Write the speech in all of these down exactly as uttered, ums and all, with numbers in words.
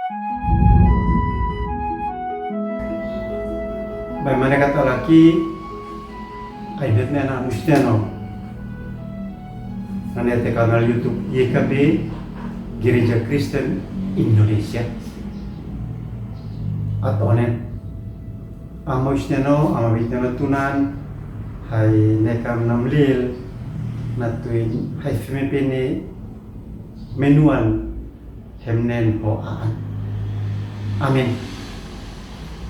Bai manekat alaki, ai bet nena musteno. Nane te kanal YouTube Y K B, Gereja Kristen Indonesia. Atonen. Amo isteno, amo biteno tunan, hai nekam namlil, na tuin, hai fime pene menuan, hemnen ho aan. Amin.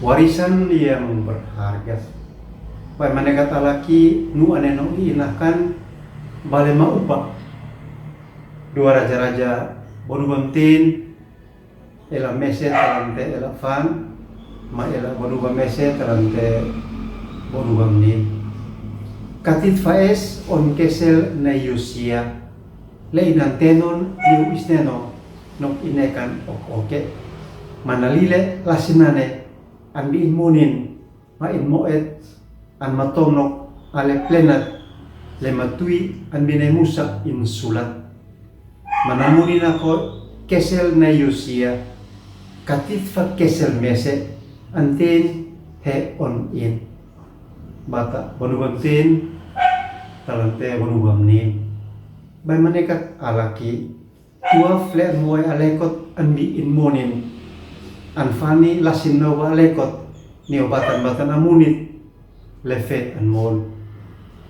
Warisan yang berharga. Bai manekat alaki nu aneno i inakan bale maupa. Dua raja-raja bonu bamtin, ela mese talante ela fan, ma ela bonu bamese talante bonu bamnin. Katit faes on kesel na Yosia, le inantenon niu isneno, nok inekan ok-oke. Mana lile lasinane, an bi in munin, ma in moet, an matom nok ale plenat, le matui an bine musa in sulat. Mana munin ako kesel na Yosia, katit fa kesel mese, antin he on in. Bata bonu bamtin, talante bonu bamnin. Bai manekat alaki, tuaf le an moe alekot an bi in munin. An fani lasin no ba alekot, ni o batan-batan amunit, le fe an mon.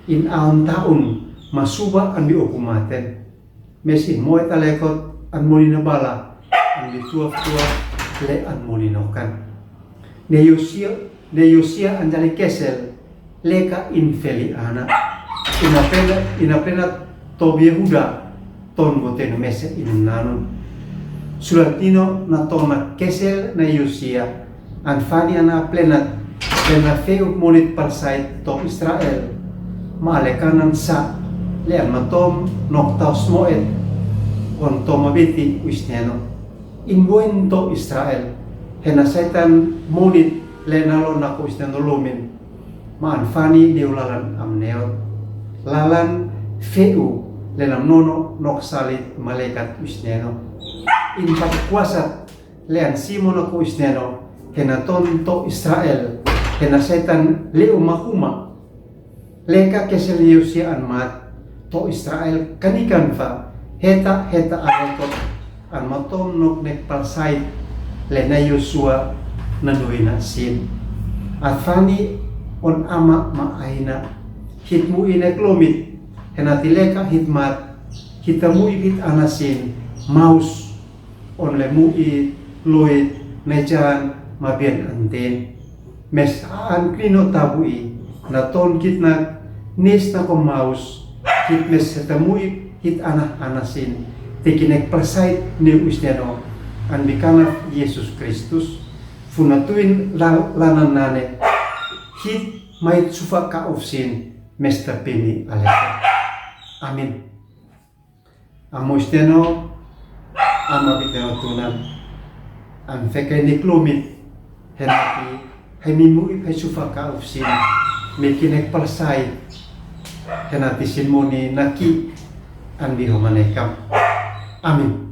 In aon taun, masuba an bi okumaten. Mes in moe talekot, an munin a bala, an bi tuaf-tuaf, le an munin okan. Ne Yosia, ne Yosia an jali kesel, leka in feli ana. Ina pena, ina pena tob Yehuda, ton boten mese in nanon. Sulatino na tona kesel na Yosia, an fani ana plenat, le na feu monit palsait tob Israel. Ma ale kanan sa, le an matom nok taus moet, on toma biti uisneno. In boin to Israel, hena Saitan monit le nalo nako isneno lumin. Ma an fani niu lalan amneot. Lalan feu le nam nono nok salit malekat uisneno. In pat kuasat le an simo nako isneno, hena ton to Israel, hena Saitan leu mahuma. Leka kesel Yosia an mat, to Israel kanikan fa, heta, heta alekot, an matom nok nek palsait, le na Yosua na nuina sin. Afani on ama ma aina, hit mu inek lomit, hena ti leka hit mat, hita mu ipit ana sin, maus, on le mu i loit, nejan, ma bien anten. Mes an klino tabu i, na ton kitnak, nes nako maus, kit mes heta mu i, hit ana, ana sin, te kinek palsait ne uisneno, an bi kanaf Yesus Kristus, fu na tuin la, lanan nane, hit mait sufa ka uf sin, mes ta pini aleka. Amin. Amo isteno, ama biteno tunan. An feke nik lumit, hena ti, hai mi mu ip hai sufa ka uf sin, mi kinek palsai, hena ti sin moni naki, an bi ho manekam. Amin.